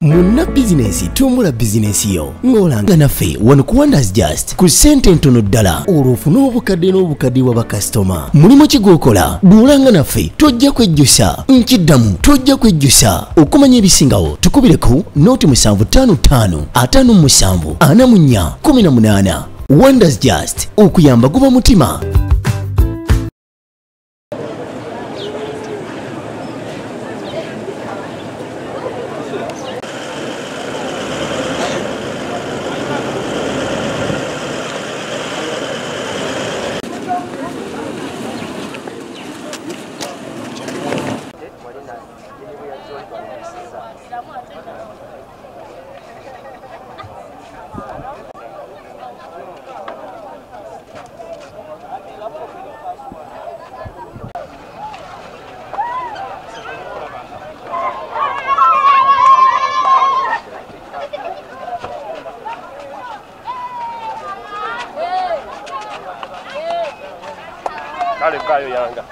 Munna bizinensi, tumbula bizinensi yo ng'olanga naffe wano ku Wonders Just ku ssente ntono ddala, olwo ofune obukadde n'obukadde bwa bakasitoma. Mulimu ki gw'okola? Bw'olanga naffe tojja kwejjusa. Nkiddamu, tojja kwejjusa. Okumanya ebisingawo tukubire ku 0755 57 44 18. Wonders Just, okuyamba guba mutima. Kale kayo yanga.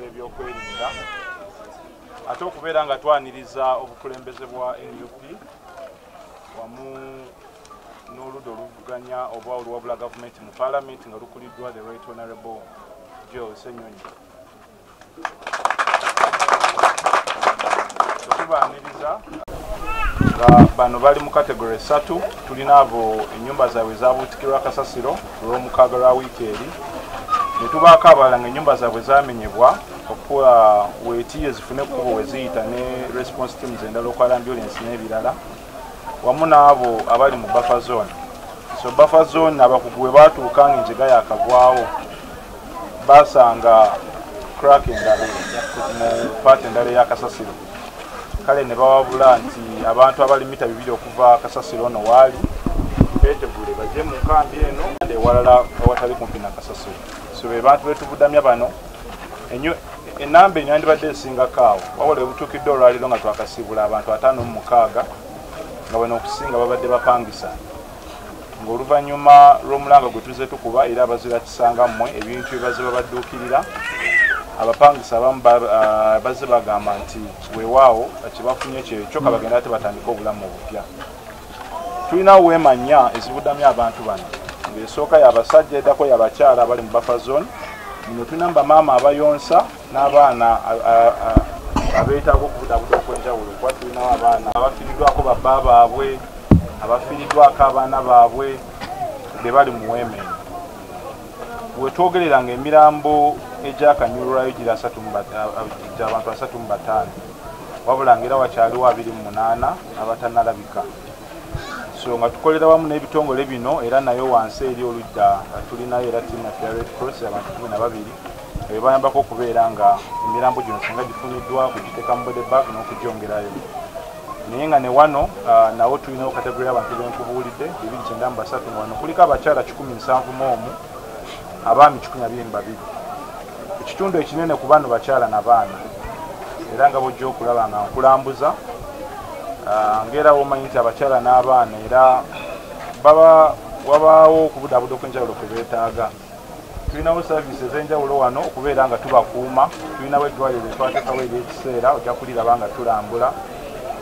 Ebyokwerinda ate okubeera nga twaniriza obukulembeze bwa NUP wamu n'oludda oluvuganya oba oluwabula gavumenti mu paalamenti nga lukuliddwa the Right Honorable Joel Ssenyonyi. Tubaaniriza nga bano bali mu category 3. Tulina abo ennyumba zaabwe zabuutikirwa kasasiro olw'omukaaga lwa wiiki eri, ne tubaako abalala nga ennyumba zaabwe zamenyebwa okukola weetiye zifune ekkubo we ziyita ne response teams endala okwala ambulance n'ebirala, wamu n'abo abali mu buffer zone. So buffer zone abakugu bwe baatuuka ng'enjega yakagwawo basanga crack endala mu paati endala ey'akasasiro. Kale ne bawabula nti abantu abali mita 2 okuva kasasiro ono waali beetegule bajje mu nkambi eno ewalala awatali kumpi na kasasiro. So be bantu betubudamya bano, enamba eno yandibadde esingako awo, wabula webutuukidde olwaliro nga twakasiibula abantu 56 nga bano okusinga babadde bapangisa. Ng'oluvannyuma lw'omulanga gwe tuzze tukuba era abazira kisanga mmwe ebintu bye bazze babadduukirira, abapangisa abamu bazze bagamba nti weewaawo kyebafunye kyekyo, kabagenda ate batandike obulamu obupya. Tulinawo weema nnya ezibudamya abantu bano, ng'esooka y'abasajja, eddako y'abakyala abali mu buffer zone. Muno tulinamu bamaama abayonsa n'abaana abeetaaga okubudaabuda okw'enjawulo, kuba tulinawo abaana abafiiriddwako babba baabwe, abafiiriddwako abaana baabwe be bali mu weema eno. We twogerera ng'emirambo egyakanyulwayo gira abantu 35, wabula ng'era wakyaliwo 28 abatannalabika. So nga tukolera wamu n'ebitongole bino, era nayo wansi eri oludda tulinayo era ttiimu yaffe ya Red Cross abantu 12 ebayambako okubeera nga emirambo gino singa gifuniddwa kugiteeka mu body bag n'okugyongerayo. Naye nga ne wano nawo tulinawo kategori y'abantu benkubuulidde 293, nga wano kuliko abakyala 171, abaami 122. Ekitundu ekinene ku bano bakyala na baana, era nga bw'ojja okulaba nga nkulambuza ng'era womanyi nti abakyala n'abaana era wabaawo okubudaabuda okw'enjawulo kwe beetaaga. Tulinawo service ez'enjawulo wano okubeera nga tubakuuma. Tulinawo eddwaliro etwateekawo ery'ekiseera, ojja kuliraba nga tulambula.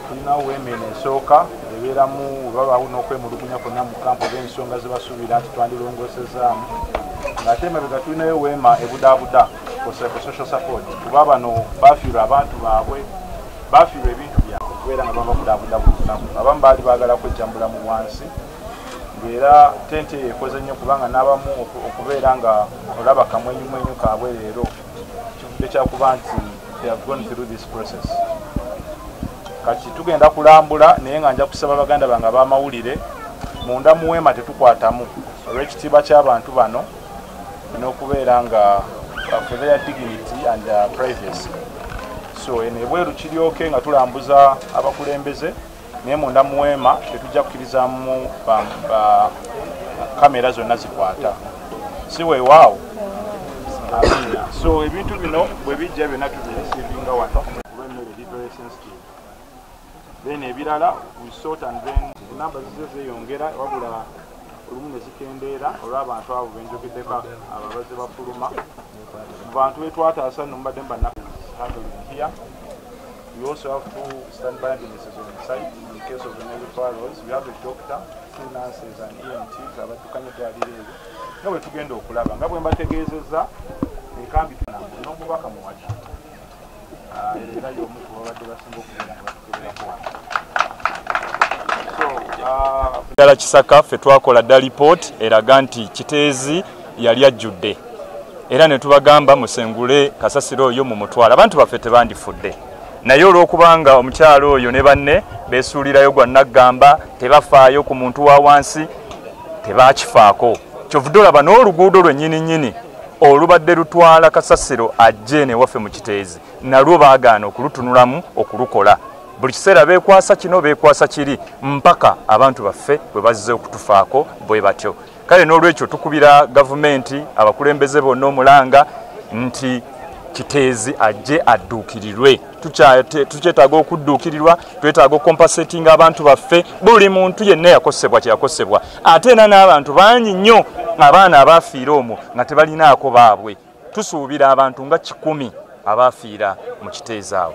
Tulinawo weema eno esooka ebeeramu webabaawo n'okwemulugunya kwonna mu kampu oba ensonga ze basuubira nti twandirongoosezaamu. Ng'ate emabega tulinayo weema ebudaabuda for social support, kuba bano bafiirwa abantu baabwe, bafiirwa ebintu byabwe okubeera nga bababudaabuda buli lunaku. Abamu baali baagala kwejjambula mu wansi, ng'era tenti eyo ekoze nnyo kubanga n'abamu okubeera nga olaba kamwenyumwenyu kaabwe leero kivudde kyakuba nti they have gone through this process. Kati tugenda kulambula, naye nga nja kusaba baganda bange ab'amawulire, munda mu weema tetukwatamu olw'ekitiibwa ky'abantu bano n'okubeera nga for their dignity and privacy. So eno ebweru kiryoke nga tulambuza abakulembeze, naye munda mu weema tetujja kukkirizaamu kamera zonna zikwata. Si weewaawo? Amiina. So ebintu bino bwe bijja byonna tubirisiivinga wano kuba emmere eri very sensitive. Then ebirala we sort and then Enamba zize zeeyongera, wabula olumu ne zikendeera olw'abantu abo benjogeddeko ababaze bafuluma. Mu bantu betwataasa nno mubadde handling here. We also have 2 standby ambulances on site in case of any referrals. We have a doctor, 2 nurses and EMTs abaddukanya eddwaliro eryo nga bwe tugenda okulaba nga bwe mbategeezezza enkambi n'omubaka muwaki era y'omu ku babadde basinga okugenda nga batukeberako wano. Ddala Kisaka ffe twakola dda lipooti eraga nti Kiteezi yali ajjudde, era ne tubagamba musengule kasasiro oyo mu mutwalo, abantu baffe tebandifudde. Naye olw'okubanga omukyalo oyo ne banne beesuulirayo gwa naggamba, tebafaayo ku muntu wa wansi, tebakifaako. Kyovudde olaba n'oluguudo lwennyini nnyini olubadde lutwala kasasiro ajje newaffe mu Kiteezi nalwo baagaana okulutunulamu okulukola. Buli kiseera beekwasa kino beekwasa kiri mpaka abantu baffe bwe bazze okutufaako bwe batyo. Kale n'olwekyo tukubira gavumenti, abakulembeze bonna omulanga nti Kiteezi ajje adduukirirwe. Tukyetaaga okudduukirirwa, twetaaga okukompensatinga abantu baffe, buli muntu yenna yakosebwa kyeyakosebwa. Ate era n'abantu bangi nnyo abaana abaafiira omwo nga tebalinaako baabwe. Tusuubira abantu nga 100 abaafiira mu Kiteezi awo.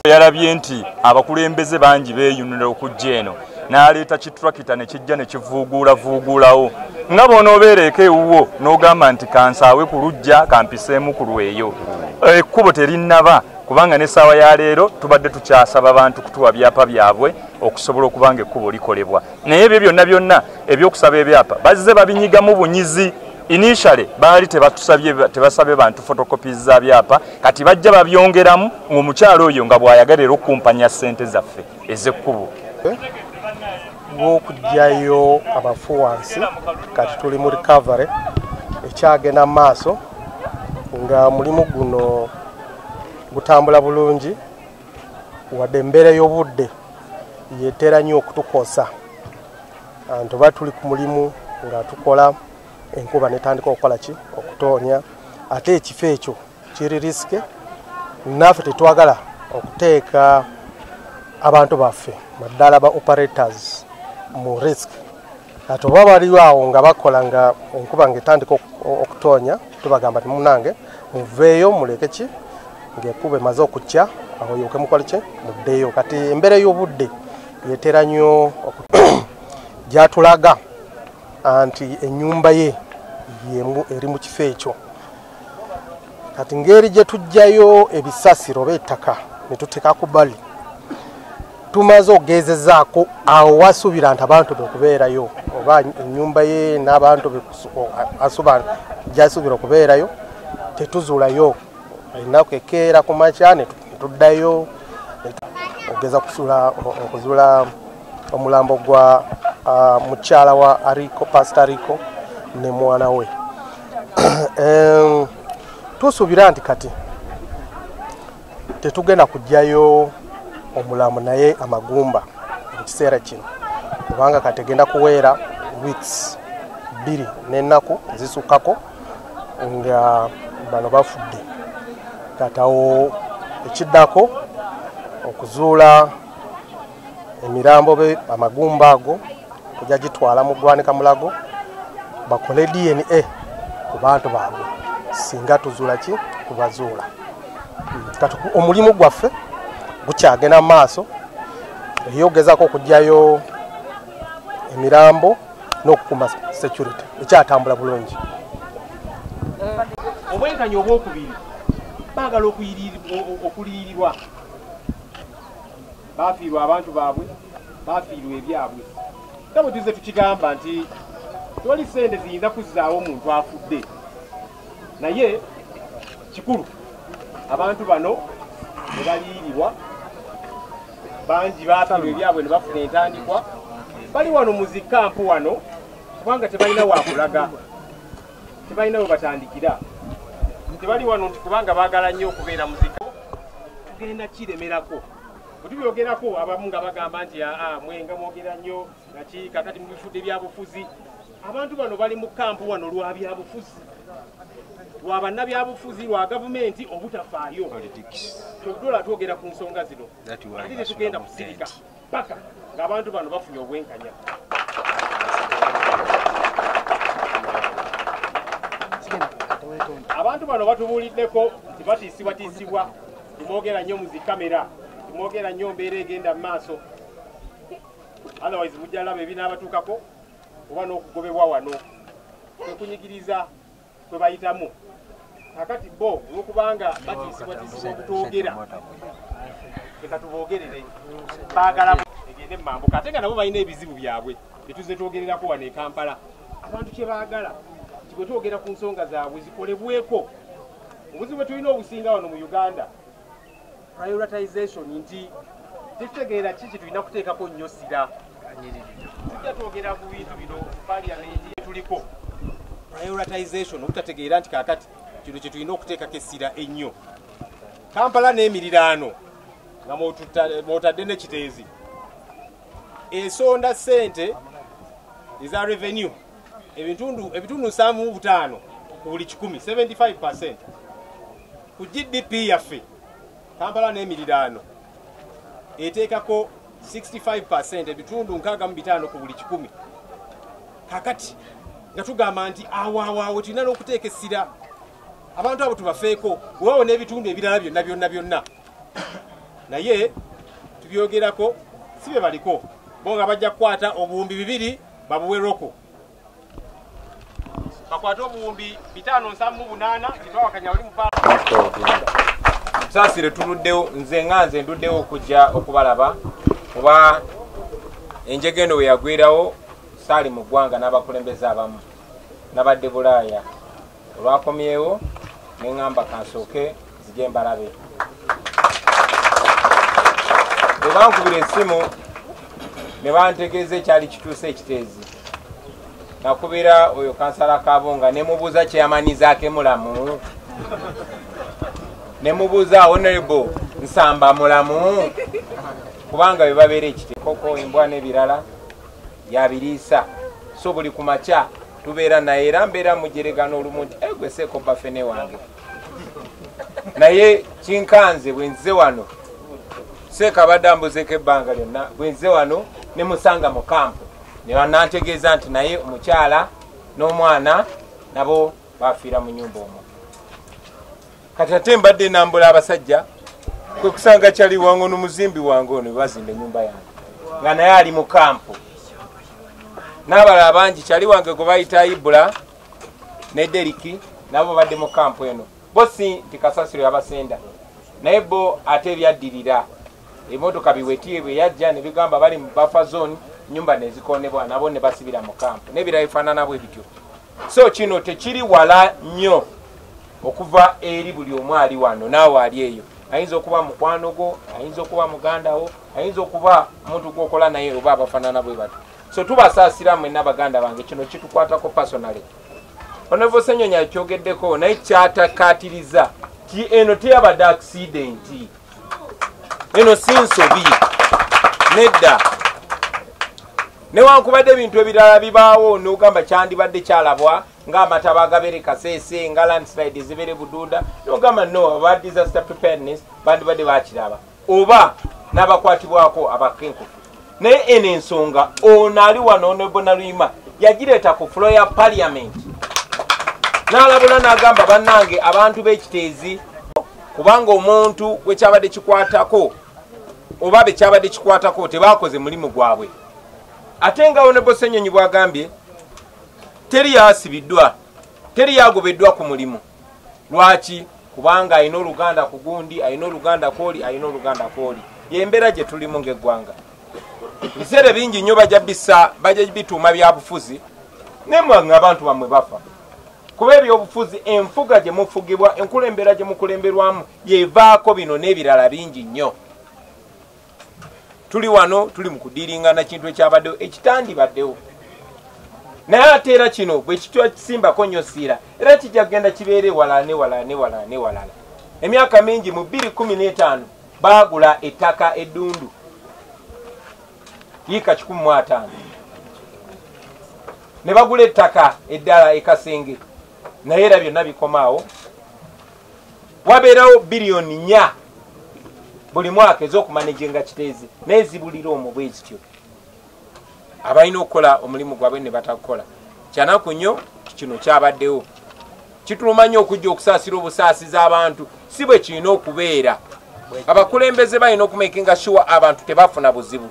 Yalabye nti abakulembeze bangi beeyunula okujja eno, n'aleeta kitrakita ne kijja ne kivuuguulavuuguulawo. Nga bw'onoobeereeko ewuwo n'ogamba nti kansaawe ku luggya kampiseemu ku lweyo, ekkubo terinnaba, kubanga n'essaawa ya leero tubadde tukyasaba bantu kutuwa byapa byabwe okusobola okuba nga ekkubo likolebwa. Naye ebyo byonna byonna ebyokusaba ebyapa bazze babinyigamu bunyizi. Initially baali tebasabye bantu photocopies za byapa, kati bajja babyongeramu ng'omukyalo oyo nga bw'ayagala era okukumpanya ssente zaffe ez'ekkubo. Gw'okuggyayo abafu wansi, kati tuli mu recovery ekyagenda mu maaso nga mulimu guno gutambula bulungi, wadde embeera y'obudde yetera nnyo okutukosa. Nti oba tuli ku mulimu nga tukola, enkuba netandika okukola ki okutonya, ate ekifo ekyo kiri risky, naffe tetwagala okuteeka abantu baffe naddala ba operators mu risk. Ate oba bali awo nga bakola nga enkuba ng'etandika okutonya, tubagamba nti munnange muveeyo muleke ki ng'enkuba emaze okukya, awo yoke mukole ki muddeyo. Kati embeera y'obudde yetera nnyo gyatulaga nti ennyumba ye yemu eri mu kifo ekyo. Kati ngeri gye tuggyayo ebisasiro oba ettaka ne tuteeka ku bbali, tumaze okugezezaako awo wasuubira nti abantu be okubeerayo oba ennyumba ye n'abantu be gyasuubira okubeerayo, tetuzuulayo. Ennaku ekeera ku makya ne tuddayo ogeza okuzuula omulambo gwa mukyala wa Ariko, Pastor Ariko ne mwana we. Tusuubira nti kati tetugenda kuggyayo omulambo naye amagumba mu kiseera kino, kubanga kati egenda kuweera weeks 2 n'ennaku zisukkako nga bano bafudde. Kati awo ekiddako okuzuula emirambo be amagumba ago tujja gitwala mu ggwanika Mulago bakole DNA ku bantu baabwe, singa tuzuula ki tubazuula. Kati omulimu gwaffe gukyagenda mu maaso ey'okugezaako okuggyayo emirambo n'okukuuma security ekyatambula bulungi. Obwenkanya obwokubiri baagala okuliyirirwa, bafiirwa abantu baabwe, bafiirwa ebyabwe. Nga bwe tuzze tukigamba nti tewali ssente ziyinza kuzzaawo omuntu afudde, naye kikulu abantu bano ne baliyirirwa, bangi bafiirwa ebyabwe ne bafuna entandikwa, bali wano mu zikampu wano kubanga tebalina wakulaga, tebalina we batandikira, tebali wano nti kubanga baagala nnyo okubeera mu zika. Tugenda kiremerako bwe tubyogerako abamu nga bagamba nti aa mwenga mwogera nnyo naki kakati mubifudde byabufuzi. Abantu bano bali mu kampu wano lwa byabufuzi, lwa bannabyabufuzi, lwa gavumenti obutafaayo. Kyobudola twogera ku nsonga zino, ate tetugenda kusirika. paka ng'abantu bano bafunye obwenkanya. Abantu bano batubuuliddeko nti batiisibwatiisibwa, timwogera nnyo mu zikamera, timwogera nnyo mbeera egenda mu maaso, otherwise mujja laba ebinaabatuukako oba n'okugobebwa wano. Kwekunyigiriza kwe bayitamu. Kakati bo olwokubanga batiisibwatiisibwa okutwogera, leka tuboogerere, baagala egende mu mambuka, ate nga nabo balina ebizibu byabwe bye twogererako wano e Kampala. Abantu kye baagala nti bwe twogera ku nsonga zaabwe zikolebweko. Obuzibu bwe tulina obusinga wano mu Uganda, prioritization, nti tetutegeera ki kye tulina kuteekako nnyo ssira. Tujja twogera ku bintu bino parliament tuliko prioritization, obutategeera nti kaakati kino kye tulina okuteekako essira ennyo. Kampala n'emiriraano nga mw'otadde ne Kiteezi esonda ssente eza revenue ebitundu 75 ku buli 100, 75% ku GDP yaffe. Kampala n'emiriraano eteekako 65%, ebitundu 65 ku buli 100. Kakati nga tugamba nti awo tulina n'okuteeka essira, abantu abo tubafeeko, weewaawo n'ebitundu ebirala byonna byonna byonna, naye tubyogerako si be baliko bo nga bajja kukwata obuwumbi 2 babuwe Roko, bakwate obuwumbi 578 kitwawakanya oli mupa. Saasire tuluddewo, nze nga nze nduddewo okujja okubalaba, kuba enjega eno we yagwirawo saali mu ggwanga n'abakulembeze abamu, nabadde Bulaaya, olwakomyewo ne ŋŋamba kansooke nzije mbalabe. Bwe bankubira essimu ne bantegeeza ekyali kituuse ekiteezi, nakubira oyo kansala Kabonga ne mubuuza kyeyamanizaako mulamu, ne mubuuza honorable Nsamba mulamu, kubanga bwe babeera ekiteekoko embwa n'ebirala yabiriisa. So buli ku makya tubeera naye, era mbeera mujeregano olumu nti gwe seeko bafene wange, naye kinkanze bwe nze wano seeka abadde ambuzeeko ebbanga lyonna, bwe nze wano ne musanga mu kampu ne banantegeeza nti naye omukyala n'omwana nabo bafiira mu nnyumba omwo. Kati ate mbadde nambula abasajja kwe kusanga kyali wange ono muzimbi wange ono bazimba ennyumba yange nga naye ali mu kampu, n'abalala bangi kyali wange gwe bayita Ibula ne Deriki nabo badde mu kampu eno. Bo si nti kasasiro yabasenda, naye bo ate ebyaddirira emmotoka biwetiye bwe yajja ne bigamba bali mu buffer zone, nnyumba ne zikonebwa nabo ne basibira mu kampu n'ebirala bifaanana bwe bityo. So kino tekiri wala nnyo okuva eri buli omu ali wano naawe ali eyo. Ayinza okuba mukwano gwo, ayinza okuba muganda wo, ayinza okuba omuntu gw'okola naye oba abafaanana bwe batyo. So tubasaasira mwenna baganda bange, kino kitukwatako personally. Honorable Ssenyonyi akyogeddeko naye kyatakkaatiriza ti eno teyabadde accident, eno si nsobi nedda. Newankubadde ebintu ebirala bibaawo n'ogamba kyandibadde kyalabwa ng'amataba agabeere Kasese, nga landslide zibeere Bududa, n'ogamba no, aba disaster preparedness bandibadde bakiraba oba n'abakwatibwako abakenkufu. Naye eno ensonga ono ali wano Honorable Naluyima yagireeta ku floor ya parliament n'alabula n'agamba bannange abantu b'ekiteezi, kubanga omuntu gwe kyabadde kikwatako oba be kyabadde kikwatako tebakoze mulimu gwabwe. Ate nga Honorable Ssenyonyi bw'agambye teri yasibiddwa, teri yagobeddwa ku mulimu. Lwaki? Kubanga alina oluganda ku gundi, alina oluganda kwoli, alina oluganda kwoli. Y'embeera gye tulimu ng'eggwanga. Ebiseera bingi nnyo bajja bituuma byabufuzi, naye nga abantu bammwe bafa. Kuba ebyobufuzi, enfuga gye mufugibwa, enkulembera gye mukulemberwamu yevaako bino n'ebirala bingi nnyo. Tuli wano tuli mu kudiringana kintu ekyabaddewo ekitandibaddewo, naye ate era kino bwe kitwa kisimbako nnyo ssiira era kijja kugenda kibeere walala ne walala ne walala ne walala. Emyaka mingi mu 2015 baagula ettaka eddundu yiika 150 ne bagula ettaka eddala e Kasenge, naye era byonna bikomaawo. Wabeerawo biliyoni 4 Buli mwaka ez'okumanaginga Kiteezi naye zibulira omwo bwe zityo. Abalina okukola omulimu gwabwe ne batakukola. Kyanaku nnyo kino kyabaddewo. Kituluma nnyo okujja okusaasira obusaasizi abantu, si bwe kirina okubeera. Abakulembeze balina okumakinga sure abantu tebafuna buzibu,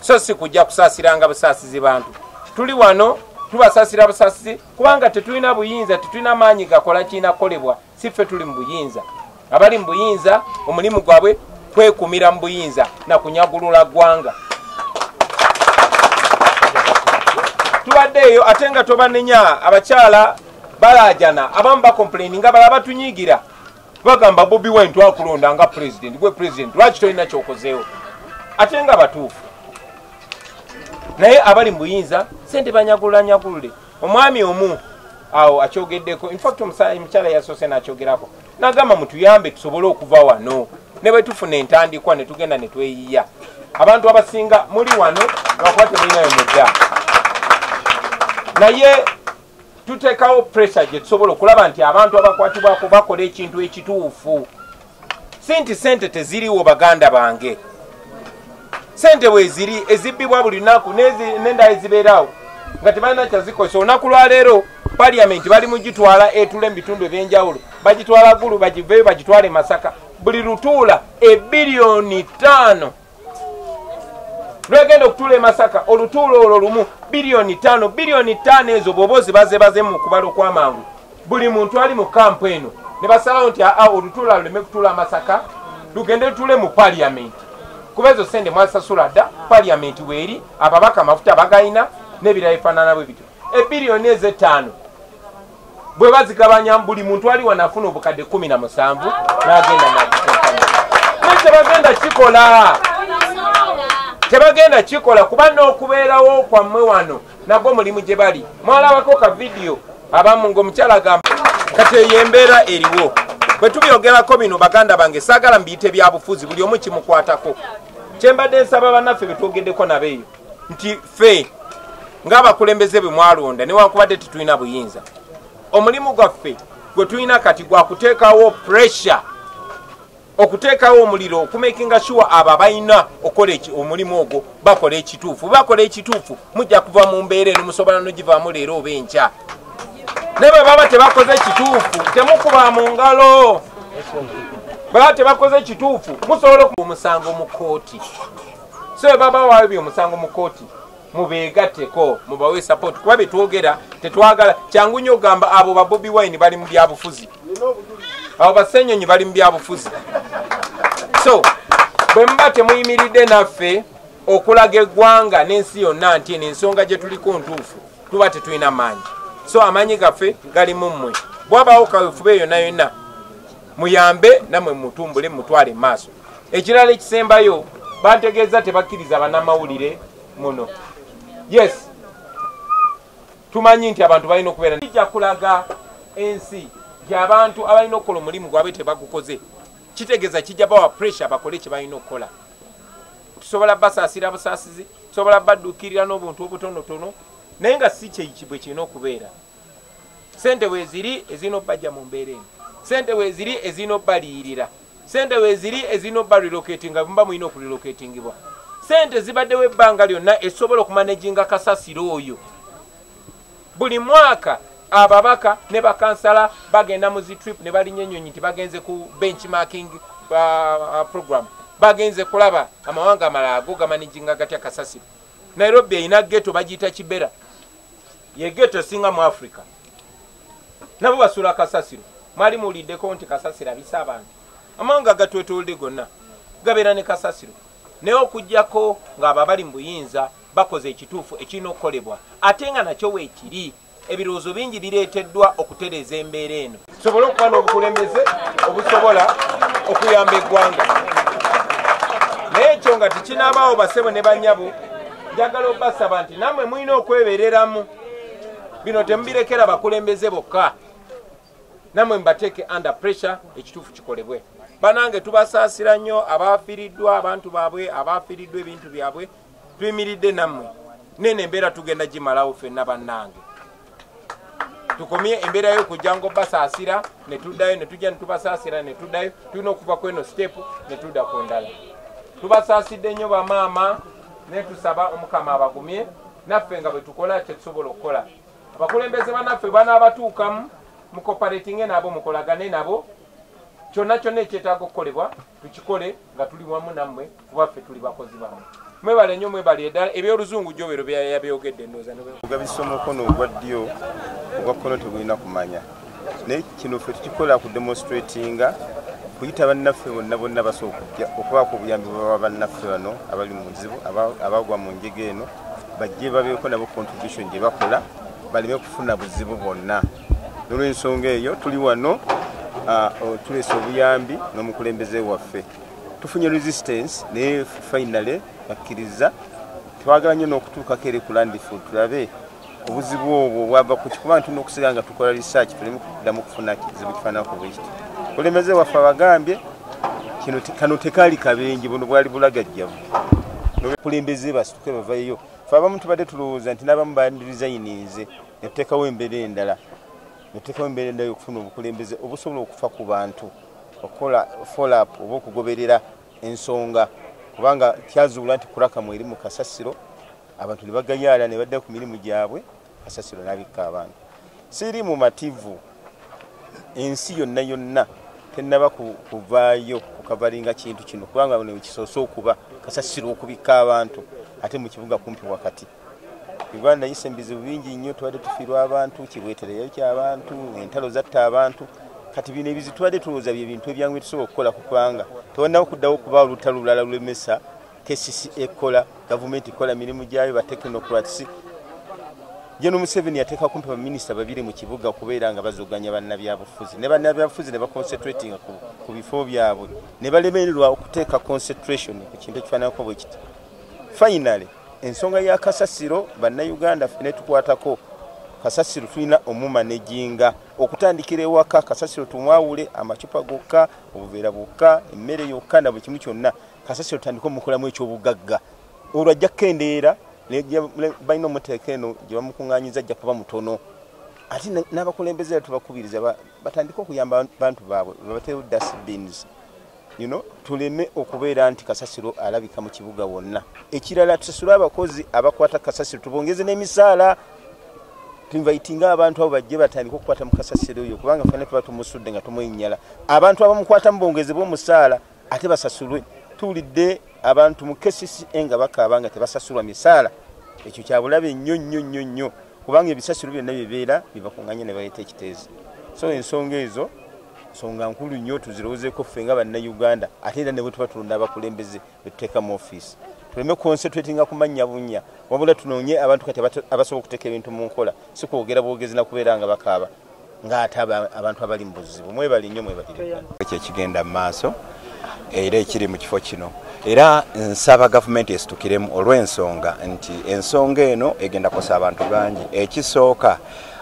so si kujja kusaasiranga busaasizi bantu. Tuli wano tubasaasira busaasizi kubanga tetulina buyinza, tetulina maanyi gakola kirina kukolebwa. Si ffe tuli mu buyinza. Abali mu buyinza omulimu gwabwe kwekumira mu buyinza na kunyagulula ggwanga. Tubaddeeyo ate nga tobanenya, abakyala balaajana, abamu bacomplaininga, balala batunyiigira. Bagamba Bobi Wine twakulonda nga president, gwe president lwaki tolina ky'okozeewo? Ate nga batuufu. Naye abali mu buyinza sente banyagulanyagulule. Omwami omu awo akyogeddeko, in fact omukyala yasoose n'akyogerako, n'agamba mutuyambe tusobole okuva wano ne bwe tufuna entandikwa ne tugenda ne tweyiya. Abantu abasinga muli wano lwakuba temulinayo mudda, naye tuteekawo pressure gye tusobola okulaba nti abantu abakwatibwako bakola ekintu ekituufu. Si nti sente teziriwo baganda bange, sente bweziri ezibbibwa buli lunaku n'endala ezibeerawo nga tebalina kyazikozesa. Olunaku lwaleero parliament bali mugitwala etule mu bitundu ebyenjawulo, bagitwala Gulu, bagiveeyo bagitwale Masaka. Buli lutuula ebiliyoni 5 lwegenda okutuula e Masaka, olutuula olwo lumu biliyoni 5. Biliyoni 5 ezo bw'oba ozibazebaze mu kubala okw'amangu, buli muntu ali mu kampu eno ne basalawo nti aa olutuula luleme kutuula Masaka, lugende lutuule mu parliament, kuba ezo sente mwasasula dda, parliament weeri, ababaka amafuta bagayina n'ebirala ebifaanana bwe bityo. Ebiliyoni ezo 5 bwe bazigabanya buli muntu ali wano afuna obukadde 17 n'agenda n'agiteekamu. Naye tebagenda kikola, tebagenda kikola kuba n'okubeerawo kwammwe wano nagwo mulimu gye bali. Mwalabako ka vidiyo abamu ng'omukyala agamba kati eyo embeera eriwo. Bwe tubyogerako bino baganda bange, saagala mbiyite byabufuzi, buli omu kimukwatako. Kyembadde nsaba bannaffe be twogeddeko nabo eyo nti ffe ng'abakulembeze bwe mwalonda newankubadde tetulina buyinza, omulimu gwaffe gwe tulina kati gwa kuteekawo pressure, okuteekawo omuliro, okumakinga sure abo abalina okukola omulimu ogwo bakola ekituufu. Bakola ekituufu mujja kuva mu mbeera eno, musobola n'ogivaamu leero oba enkya. Naye bwe baba tebakoze kituufu temukuba mu ngalo. Bwe baba tebakoze kituufu musobola okuba omusango mu kkooti. So bwe baba bawabye omusango mu kkooti mubeegatteko, mubawe support, kuba bye twogera tetwagala. Kyangu nnyo okugamba abo ba Bobi Wine bali mu byabufuzi, abo ba Ssenyonyi bali mu byabufuzi. So bwe muba temuyimiridde naffe okulaga eggwanga n'ensi yonna nti eno ensonga gye tuliko ntuufu, tuba tetulina maanyi. So amaanyi gaffe gali mu mmwe. Bwabaawo kaweefube yonna yonna muyambe nammwe mutumbule mutwale maaso. Ekirala ekisembayo, bantegeeza tebakkiriza bannamawulire muno. Yes, tumanyi nti abantu balina okubeera, kijja kulaga ensi nti abantu abalina okukola omulimu gwabwe tebagukoze. Kitegeeza kijja bawa pressure bakole kye balina okukola. Tusobola basaasira busaasizi, tusobola badduukirira n'obuntu obutonotono, naye nga si bwe kirina okubeera. Sente weeziri ezirina obbajja mu mbeera eno, sente weeziri ezirina obbaliyirira, sente weeziri ezirina obba relocatinga muba mulina okurelocatingibwa. Sente zibaddewo ebbanga lyonna esobola okumanaginga kasasiro oyo. Buli mwaka ababaka ne bakansala bagenda mu zi trip ne balinnya ennyonyi nti bagenze ku benchmarking program, bagenze kulaba amawanga amalala go gamanaginga gatya kasasiro. Nairobi erina ghetto bagiyita Kibera, ye ghetto esinga mu Africa, nabo basula kasasiro. Mwali muwuliddeko nti kasasiro abisa abantu? Amawanga gatwetoolodde gonna gabeera ne kasasiro, naye okugjako ng'abo abali mu buyinza bakoze ekituufu ekirina okukolebwa, ate nga nakyo weekiri, ebirowoozo bingi bireeteddwa okutereeza embeera eno, tusobole okuba n'obukulembeze obusobola okuyamba eggwanga. Naye ekyo nga tekinabaawo, basebo ne bannyabo, njagala obasaba nti nammwe mulina okwebereramu. Bino temubirekera bakulembeze bokka, nammwe mubateeke under pressure ekituufu kikolebwe. Banange, tubasaasira nnyo abafiiriddwa abantu baabwe, abafiiriddwa ebintu byabwe. Tuyimiridde nammwe, nene embeera tugenda gimalawo ffenna. Bannange, Tukomye embeera y'okujja ng'obasaasira ne tuddayo ne tujja ne tubasaasira ne tuddayo. Tulina okuva ku eno step ne tudda ku ndala. Tubasaasidde nnyo bamaama ne tusaba Omukama abagumye naffe nga bwe tukola kye tusobola okukola. Abakulembeze bannaffe banaabatuukamu mukooperatinge nabo, mukolagane nabo, kyonna kyonna ekyetaaga okukolebwa tukikole nga tuli wamu nammwe, kuba ffe tuli bakozi bammwe. Mwebale nnyo, mwebale ddala. Ebyoluzungu gyobero yabyogedde ndowooza. Ogabisa omukono ogwa ddyo, ogwa kkono tegulina kumanya. Naye kino ffe tukikola ku demonstratinga kuyita bannaffe bonna bonna basobola okujja okubaako obuyambi bwaba bannaffe bano abali mu nzibu, abagwa mu njega eno, bajje babeeko nabo contribution gye bakola baleme kufuna buzibu bwonna. N'olwensonga eyo tuli wano, tuleese obuyambi n'omukulembeze waffe. Tufunye resistance naye finally bakkiriza. Twagala nnyo n'okutuukako eri ku landfill tulabe obuzibu obwo bwava ku kikuba nti tulina okusigala nga tukola research tuleme kuddamu kufuna kizibu kifaananako bwe kiti. Mukulembeze waffe abagambye kino kano tekaali kabenje, buno bwali bulagajjavu. N'obukulembeze basituke bavayo. Ffe abamu tubadde tulowooza nti n'abamu bandiresigninze ne tuteekawo embeera endala, ne tuteekawo embeera endala y'okufuna obukulembeze obusobola okufa ku bantu, okukola follow up oba okugoberera ensonga, kubanga kyazuula nti kurakamu eri mu kasasiro, abantu ne bagayaala ne badda ku mirimu gyabwe, kasasiro n'abikka abantu. Siri mumativu, ensi yonna yonna tennaba kuvaayo kukavalinga kintu kino, kubanga bano kisoose okuba kasasiro okubikka abantu ate mu kibuga kumpi wakati. Uganda yise ebizibu bingi nnyo, tubadde tufiirwa abantu, kibwetereyo ky'abantu, entalo zatta abantu. Kati bino ebizibu tubadde tulowooza bye bintu ebyangu bye tusobola okukola, kubanga tewannaba kuddawo okuba olutalo lulala lulemesa KCC ekola, gavumenti ekola mirimu gyayo, ba technocrats. General Museveni yateeka kumpi baminisita babiri mu kibuga okubeera nga bazoganya bannabyabufuzi ne bannabyabufuzi ne baconcentratinga ku bifo byabwe ne balemererwa okuteeka concentration ku kintu ekifaananako bwe kiti. Finally ensonga ya kasasiro, bannayuganda ffene tukwatako kasasiro, tulina omumanaginga okutandikira ewaka. Kasasiro tumwawule amacupa gokka, obuveera bwokka, emmere yokka na buli kimu kyonna. Kasasiro tutandike omukolamu ekyobugagga, olwo ajja kukendeera. Balina omuteeka eno gye bamukuŋŋaanyiza, ajja kuba mutono. Ate n'abakulembeze era tubakubiriza batandike okuyamba bantu baabwe, babateewo dustbins, tuleme okubeera nti kasasiro alabika mu kibuga wonna. Ekirala, tusasule abakozi abakwata kasasiro, tubongeze n'emisaala, tuinvitinga abantu abo bajje batandike okukwata mu kasasiro oyo, kubanga fena tuba tumusudde nga tumwenyala. Abantu abamukwatamu bongezebwe omusaala ate basasulwe. Tuwulidde abantu mu KCCA nga bakaaba nga tebasasulwa misaala. Ekyo kyabulabe nnyo nnyo nnyo nnyo, kubanga ebisasiro byonna bibeera bibakuŋŋanya ne baleeta ekiteezi. So ensonga ezo nsonga nkulu nnyo, tuzirowoozeeko ffe nga bannayuganda. Ate era ne bwe tuba tulonda abakulembeze betuteeka mu ofiisi, tuleme concentratinga ku mannya bunnya, wabula tunoonye abantu kati abasobola okuteeka ebintu mu nkola, si kwogera bwogezi na kubeera nga bakaaba ng'ate abantu abali mu buzibu. Mwebali nnyo, mwebalire. Ekyo ekigenda mu maaso era ekiri mu kifo kino, era nsaba gavumenti esitukiremu olw'ensonga nti ensonga eno egenda kukosa abantu bangi. Ekisooka,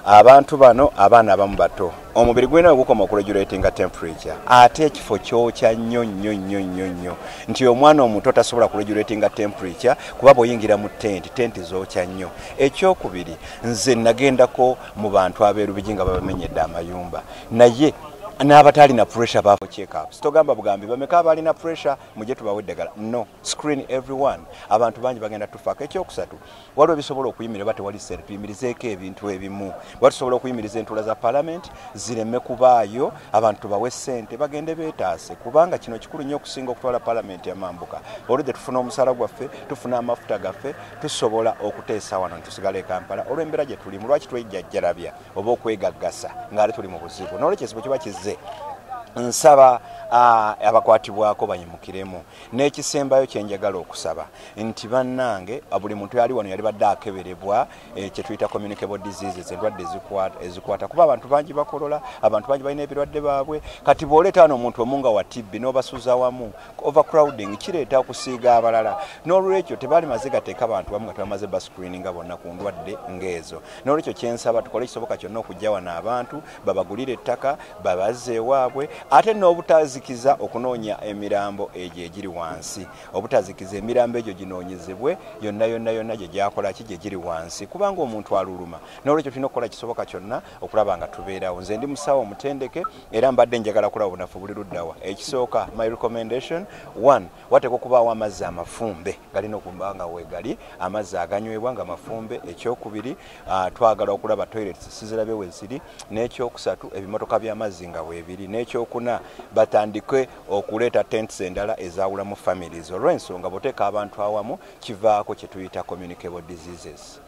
abantu bano abaana abamu bato, omubiri gulina we gukoma okuregulatinga temperature, ate ekifo kyokya nnyo nnyo nnyo nnyo nnyo nti omwana omuto tasobola kuregulatinga temperature, kuba bw'oyingira mu tenti, tenti zookya nnyo. Ekyokubiri, nze nagendako mu bantu ab'erubigi nga babamenyedde amayumba, naye n'abatalina pressure bafo check up. Togamba bugambi bameka abalina pressure mujje tubawe eddagala. No, screen everyone. Abantu bangi bagenda tufaako. Ekyokusatu, waliwo ebisobola okuyimirira oba tewali ssente, tuyimirizeeko ebintu ebimu. Oba tusobola okuyimiriza entuula za parliament zireme kubaayo, abantu tubawe ssente bagende beetaase, kubanga kino kikulu nnyo okusinga okutwala parliament yamambuka. Olwedde tufuna omusala gwaffe, tufuna amafuta gaffe, tusobola okuteesa wano netusigala e Kampala. Olw'embeera gye tulimu, lwaki twejjajjalabya oba okwegaggasa ng'ate tuli mu buzibu? N'olwekyo ekizibu kiba kizze, nsaba abakwatibwako bayimukiremu. N'ekisembayo kyenjagala okusaba nti bannange, buli muntu yali wano yali badde akeberebwa kyetuyita communicable diseases, endwadde ezikwata, kuba abantu bangi bakolola, abantu bangi balina ebirwadde baabwe. Kati bw'oleeta wano omuntu omu nga wa TB n'obasuza wamu, overcrowding kireeta okusiiga abalala. N'olwekyo tebaali maze gateeka bantu wamu nga tebamaze bascreeninga bonna ku ndwadde ng'ezo. N'olwekyo kyensaba, tukole ekisoboka kyonna okujja wano abantu babagulire ettaka babazze ewaabwe. Ate n'obutazikiza okunoonya emirambo egyo egiri wansi, obutazikiza emirambo egyo ginoonyezebwe yonna yonna yonna gye gyakola ki gye giri wansi, kubanga omuntu aluluma. N'olwekyo tulina okukola kisoboka kyonna okulaba nga tubeerawo. Nze ndi musawo omutendeke era mbadde njagala kulaba obunafu buli luddawa. Ekisooka, my recommendation one, wateekwa okubaawo amazzi amafumbe, galina okuba nga weegali amazzi aganywebwa nga mafumbe. Ekyokubiri, twagala okulaba toilets sizirabe we ziri. N'ekyokusatu, ebimotoka by'amazzi nga weebiri. N'ekyokuna, batandike okuleeta tents endala ezaawulamu families, olw'ensonga bw'oteeka abantu awamu kivaako kye tuyita communicable diseases.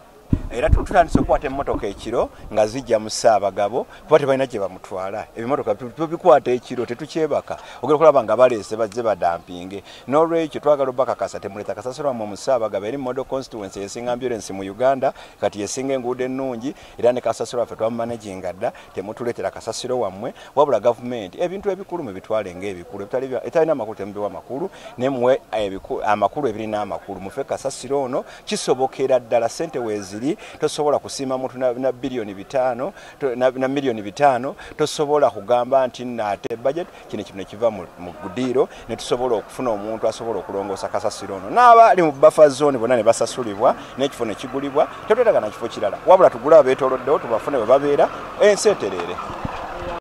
Era tutandise okukwata emmotoka ekiro nga zijja mu Ssaabagabo, kuba tebalina gye bamutwala. Ebimotoka tubikwata ekiro, tetukyebaka, ogenda okulaba nga baleese bazze badampinge. N'olwekyo twagala obakakasa, temuleeta kasasiro wammwe mu Ssaabagabo. Eri model constituency esinga ambulance mu Uganda, kati yesinga enguudo ennungi, era ne kasasiro waffe twamumanaginga dda. Temutuleetera kasasiro wammwe, wabula gavumenti ebintu ebikulu mubitwale ng'ebikulu, ebitalina amakulu temubiwa makulu, ne muwe amakulu ebirina amakulu. Mufe kasasiro ono kisobokera ddala, ssente weeziri. Tosobola kusiima muntu na 5 biliyoni na 5 miliyoni, tosobola kugamba nti naate budget kino kino kiva mu gudiiro ne tusobola okufuna omuntu asobola okulongoosa kasasiro ono n'abaali mu buffer zone bonna ne basasulibwa n'ekifo ne kigulibwa. Tetwetaaga na kifo kirala, wabula tugule abeetooloddewo tubafune bwe babeera, ensi etereere.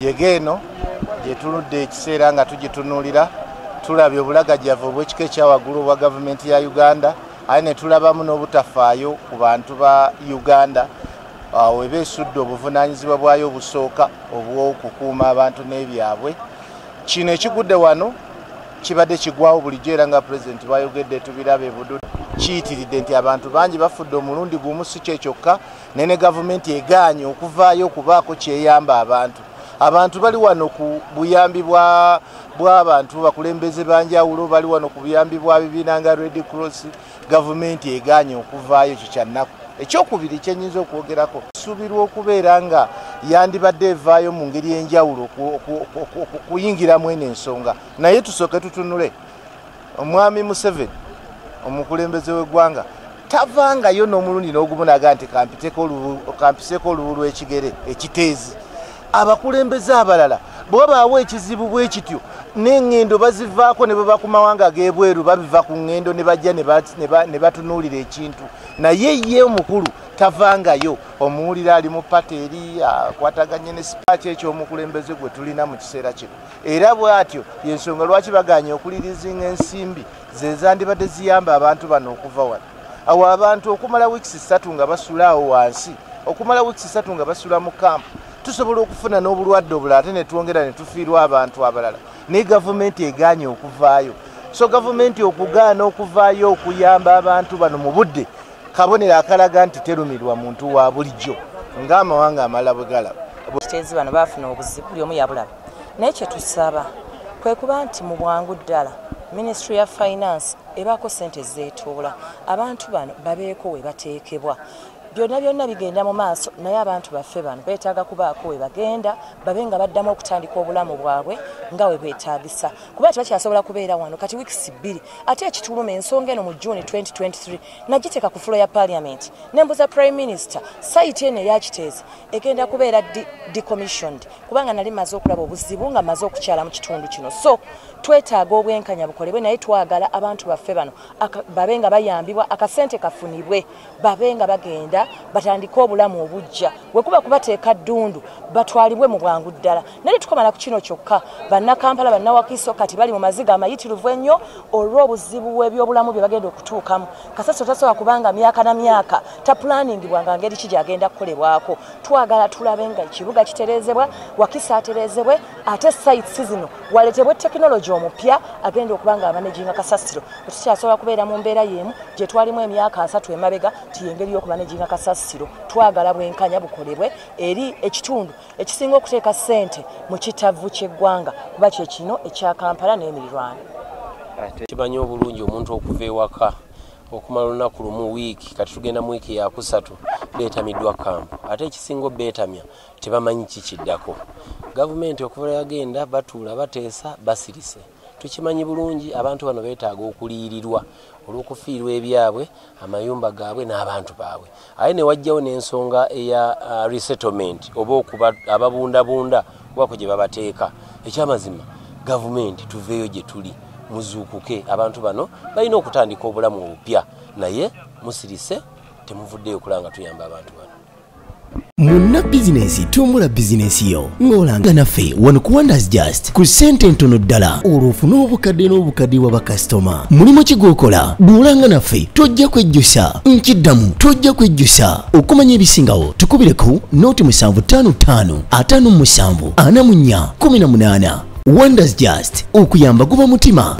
Yega eno gye tuludde ekiseera nga tugitunuulira, tulabye obulagajjavu obw'ekika ekyawaggulu obwa gavumenti ya Uganda, aye ne tulabamu n'obutafaayo ku bantu ba Uganda weba esudde obuvunaanyizibwa bwayo obusooka obw'okukuuma abantu n'ebyabwe. Kino ekigudde wano kibadde kigwawo bulijjo, era nga pulezidenti bwayogedde, tubiraba ebudu kiyitiridde nti abantu bangi bafudde omulundi gumu. Si kye kyokka, naye ne gavumenti egaanye okuvaayo okubaako kyeyamba abantu. Abantu bali wano ku buyambi bw'abantu bakulembeze banjawulo, bali wano ku buyambi bwa bibiina nga Red Cross. Gavumenti egaanye okuvaayo, ekyo kyannaku. Ekyokubiri kyenyinza okwogerako, suubirwa okubeera nga yandibadde evaayo mu ngeri enjawulo okuyingiramu eno ensonga, naye tusooke tutunule omwami Museveni, omukulembeze w'eggwanga, tavangayo n'omulundi n'ogumu naga nti kampiseeko olubu lw'ekigere ekiteezi. Abakulembeze abalala bwe babaawo ekizibu bwe kityo, n'eŋŋendo bazivaako ne baba ku mawanga ag'ebweru, babiva ku ŋŋendo ne bajja ne batunuulira ekintu, naye ye omukulu tavangayo. Omuwulira ali mu pata eri akwataganye ne sipaaki ekyomukulembeze gwe tulina mu kiseera kino, era bw'atyo yensonga lwaki baganye okureleasinga ensimbi ze zandibadde ziyamba abantu bano okuva wano. Awo abantu okumala wiikisi 3 nga basula awo wansi, okumala wiikisi 3 nga basula mu kampu, tusobola okufuna n'obulwadde obulala, ate ne twongera ne tufiirwa abantu abalala, naye gavumenti egaanye okuvaayo. So gavumenti okugaana okuvaayo okuyamba abantu bano mu budde, kabonero akalaga nti terumirwa muntu wa bulijjo ng'amawanga amalala bwe galaba. Kiteezi bano baafuna obuzibu, buli omu yabulaba, naye kyetusaba kwe kuba nti mu bwangu ddala Ministry ya Finance ebaako sente zeetoola, abantu bano babeeko we bateekebwa. Byonna byonna bigenda mu maaso, naye abantu baffe bano beetaaga kubaako we bagenda, babe nga baddamu okutandika obulamu bwabwe nga we bwetaagisa, kuba tebakyasobola kubeera wano kati wiikisi 2. Ate ekituluma, ensonga eno mu June 2023 nagiteeka ku floor ya Parliament, nembuza Prime Minister, site eno eyakiteezi egenda kubeera decommissioned, kubanga nali maze okulaba obuzibu nga maze okukyala mu kitundu kino. So twetaaga obwenkanya bukolebwe, naye twagala abantu baffe bano babe nga bayambibwa, akasente kafunibwe, babe nga bagenda batandike obulamu obujja. Wekuba kubateeka ddundu, batwalibwe mu bwangu ddala. Naye tukomala ku kino kyokka, Bannakampala, Bannawakiso kati bali mu maziga amayitirivu ennyo olw'obuzibu bw'ebyobulamu bye bagenda okutuukamu. Kasasiro tasobola kubanga myaka na myaka taplaningibwa nga ngeri ki gyagenda kukolebwako. Twagala tulabe nga ekibuga kitereezebwa, Wakiso atereezebwe, ate sites zino waleetebwe tekinologi omupya agenda okuba nga amanaginga kasasiro. Tetukyasobola kubeera mu mbeera y'emu gye twalimu emyaka 30 emabega ti yengeri y'okumanaginga kasasiro. Twagala bwenkanya bukolebwe eri ekitundu ekisinga okuteeka ssente mu kitavu ky'eggwanga, kuba kye kino ekya Kampala n'emirirwano. Kimanyi obulungi omuntu okuva ewaka okumala olunaku lumu, wiiki, kati tugenda mu wiiki yakusatu, beetamiddwa kampu. Ate ekisinga obeetamya, tebamanyi kikiddako. Gavumenti okuva lwe yagenda, batuula bateesa, basirise. Tukimanyi bulungi abantu bano beetaaga okuliyirirwa olw'okufiirwa ebyabwe, amayumba gaabwe n'abantu baabwe. Aye ne wajjawo n'ensonga eya resettlement oba okuba ababundabunda kubako gye babateeka. Ekyamazima gavumenti tuveeyo gye tuli, muzuukuke. Abantu bano balina okutandika obulamu obupya, naye musirise, temuvuddeyo okulaba nga tuyamba abantu bano. Munna bizinensi, tumbula bizinensi yo ng'olanga naffe wano ku Wonders Just ku ssente entono ddala, olwo ofune obukadde n'obukadde bwa bakasitoma. Mulimu ki gw'okola? Bw'olanga naffe tojja kwejjusa. Nkiddamu, tojja kwejjusa. Okumanya ebisingawo tukubireko 0755 57 44 18. Wonders Just, okuyamba guba mutima.